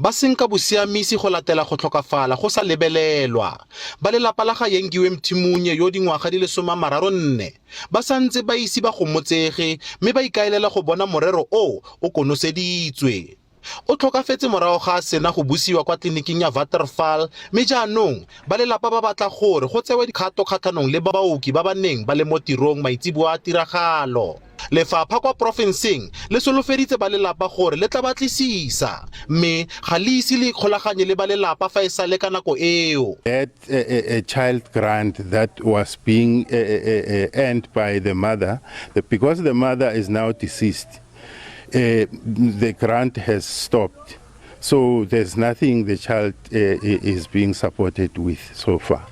ba senka bosiamisi go latela go tlhokafala go sa lebelelwa. Ba lelapa la ga Yengiwe Mthimunye yo dingwaga di le 34 ba sa ntse ba ise ba gomotsege mme ba ikaelela go bona morero o o konoseditswe. O tlhokafetse morago ga a sena go busiwa kwa tleliniking ya Waterval mme jaanong ba lelapa ba batla gore go tsewe dikgato kgatlhanong le baoki ba ba neng ba le mo tirong maitseboa a tiragalo. Lefapha kwa porofenseng le solofeditse ba lelapa gore le tla batlisisa mme ga le ise le ikgolaganye le ba lelapa fa e sale ka nako eo. That a child grant that was being earned by the mother, because the mother is now deceased, the grant has stopped. So there's nothing the child is being supported with so far.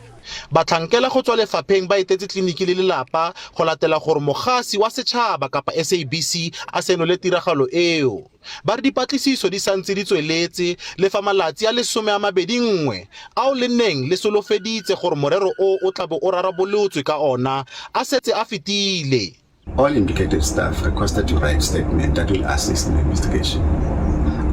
Batlhankela go tswa lefapheng ba etetse tleliniki le lelapa go latela gore mogasi wa setšhaba kapa SABC a senole tiragalo eo. Ba re dipatlisiso di santse di tsweletse le fa malatsi a le 21 ao le neng le solofeditse gore morero o o tla bo o rarabolotswe ka ona a setse a fetile. All implicated staff requested to write statement that will assist in the investigation.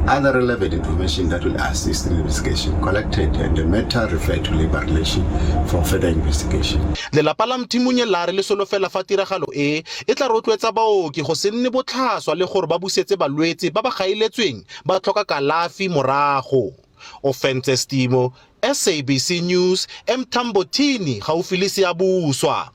Other relevant information that will assist in the investigation collected and the matter referred to labor relation for further investigation. Lelapa la Mthimunye la re le solofela fa tiragalo e e tla rotloetsa baoki go se nne botlhaswa le gore ba busetse balwetse ba ba gaeletsweng ba tlhoka kalafi morago. Ofentse Stimo, SABC News, Emthambothini gaufi le Siyabuswa.